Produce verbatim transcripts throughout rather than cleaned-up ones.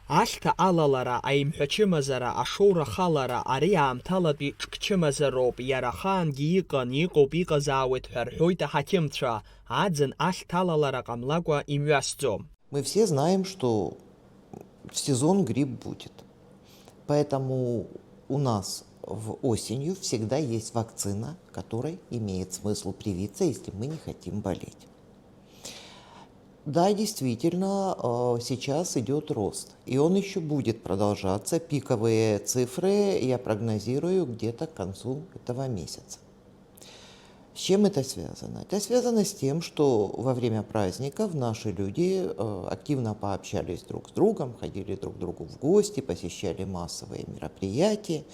Ахьҭа алалара, аимҳәа чымазара, ашоура халара, ари аамҭалатәи ҿк чымазароуп, иара ахаангьы иҟан, иҟоуп, иҟазаауеит ҳәа рҳәоит аҳақьымцәа, аӡын ахьҭа алалара ҟамлакәа имҩасӡом. Мы все знаем, что в сезон грипп будет. Поэтому у нас в осенью всегда есть вакцина, которой имеет смысл привиться, если мы не хотим болеть. Да, действительно, э, сейчас идет рост, и он еще будет продолжаться. Пиковые цифры я прогнозирую где-то к концу этого месяца. С чем это связано? Это связано с тем, что во время праздников наши люди э, активно пообщались друг с другом, ходили друг к другу в гости, посещали массовые мероприятия,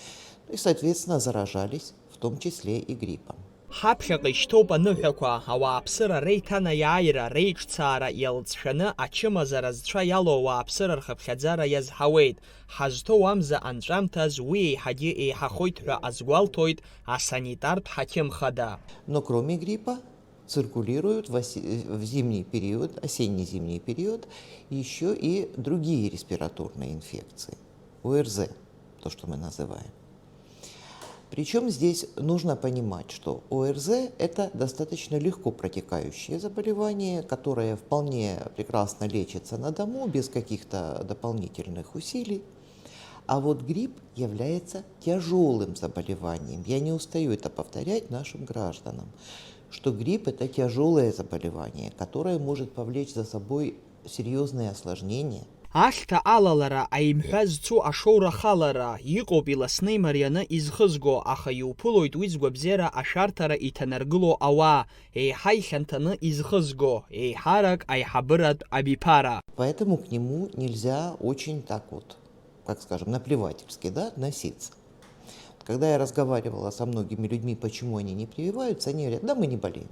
ну и, соответственно, заражались, в том числе и гриппом. Ҳаԥхьаҟа ишьҭоуп аныҳәақәа, ауааԥсыра реиҭанаиааира, реиҿцаара иалҵшәаны ачымазара зцәа иалоу ауааԥсыра рхыԥхьаӡара иазҳауеит. Ҳазҭоу амза анҵәамҭаз уи еиҳагьы еиҳахоит ҳәа азгәалҭоит асанитартә ҳақьым хада. Но кроме гриппа циркулируют в осе- в зимний период, осенне-зимний период, еще и другие респираторные инфекции, ОРЗ, то, что мы называем. Причем здесь нужно понимать, что ОРЗ — это достаточно легко протекающее заболевание, которое вполне прекрасно лечится на дому без каких-то дополнительных усилий. А вот грипп является тяжелым заболеванием. Я не устаю это повторять нашим гражданам, что грипп — это тяжелое заболевание, которое может повлечь за собой серьезные осложнения. Ахьҭа алалара, аимҳәа зцу ашоура халара, иҟоуп иласны имарианы изхызго, аха иуԥылоит уи згәабзиара ашәарҭара иҭанаргыло ауаа, еиҳа ихьанҭаны изхызго, еиҳарак аиҳабыратә абиԥара. Поэтому к нему нельзя очень так вот, как скажем, наплевательски, да, относиться. Когда я разговаривала со многими людьми, почему они не прививаются, они говорят: «Да мы не болеем».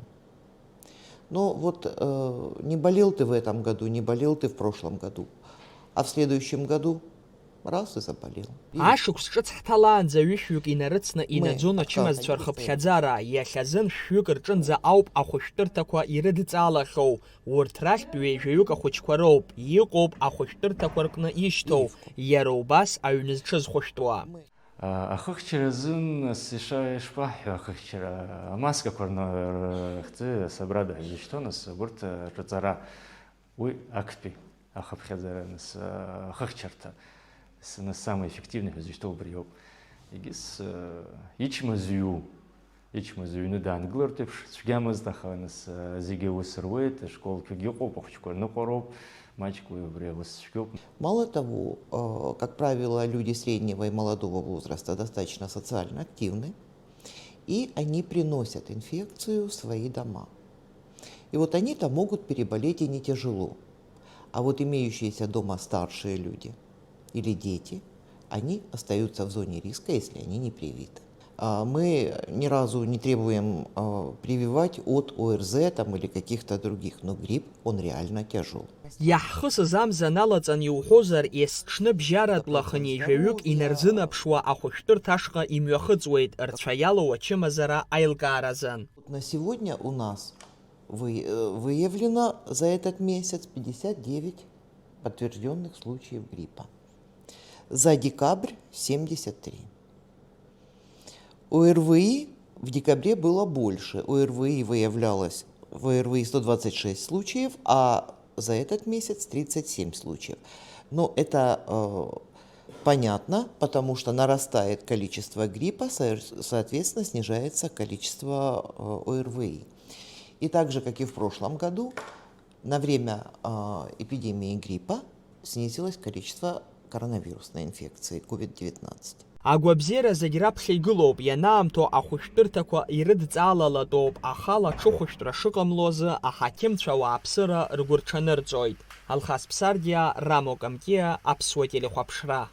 Но вот э, не болел ты в этом году, не болел ты в прошлом году, а в следующем году раз и заболел. Ашықәс ҿыц ҳҭалаанӡа ҩышәҩык инарыцны инаӡон ачымазцәа рхыԥхьаӡара, иахьазын шәҩык рҿынӡа ауп ахәышәтәырҭақәа ирыдҵаалахьоу, урҭ рахьтә ҩеижәаҩык ахәыҷқәа роуп, иҟоуп ахәышәтәырҭақәа рҟны ишьҭоу, иара убас аҩны зҽызхәышәтәуа. А, ахыхьчара азын, нас, иша-, ишԥаҳҳәо, ахыхьчара, амаскақәа рны-, рыхьӡы асабрада ҳзышьҭоу, нас, абарҭ, а, рҿаҵара, уи актәи ахыԥхьаӡара, нас, а, ахыхьчарҭа, с-, нас, самое эффективное ҳәа зышьҭоу убриоуп. Егьыс, а, ичмазаҩу, ичмазаҩ аҩны даангылартә еиԥш цәгьамызт, аха, нас, а, зегьы аус руеит, ашколқәагьы ыҟоуп, ахәыҷқәа рныҟәароуп, маҷк уи убри аус цәгьоуп. Мало того, э, как правило, люди среднего и молодого возраста достаточно социально активны, и они приносят инфекцию в свои дома. И вот они-то могут переболеть и не тяжело. А вот имеющиеся дома старшие люди или дети, они остаются в зоне риска, если они не привиты. А, мы ни разу не требуем, а, прививать от ОРЗ там или каких-то других, но грипп, он реально тяжёл. Иаҳхысыз амза налаҵан иуҳәозар, есҽны бжьаратәла хынҩажәаҩык инарзынаԥшуа ахәышәтәырҭа ашҟа имҩахыҵуеит, рцәа иалоу ачымазара аилкааразын. На сегодня у нас вы-, э, выявлено за этот месяц пятьдесят девять подтверждённых случаев гриппа. За декабрь семьдесят три. ОРВИ в декабре было больше. ОРВИ выявлялось, в ОРВИ сто двадцать шесть случаев, а за этот месяц тридцать семь случаев. Но это, э, понятно, потому что нарастает количество гриппа, со-, соответственно, снижается количество, э, ОРВИ. И так же, как и в прошлом году, на время, э, эпидемии гриппа снизилось количество коронавирусной инфекции ковид девятнадцать. Агәабзиара зегь раԥхьа игылоуп, ианаамҭоу ахәышәтәырҭақәа ирыдҵаалалатәоуп, ахала аҽыхәышәтәра шыҟамло азы аҳақьымцәа ауааԥсыра ргәы рҽанырҵоит. Алхас Ԥсардиа, Рамо Камкиа, Аԥсуа телехәаԥшра.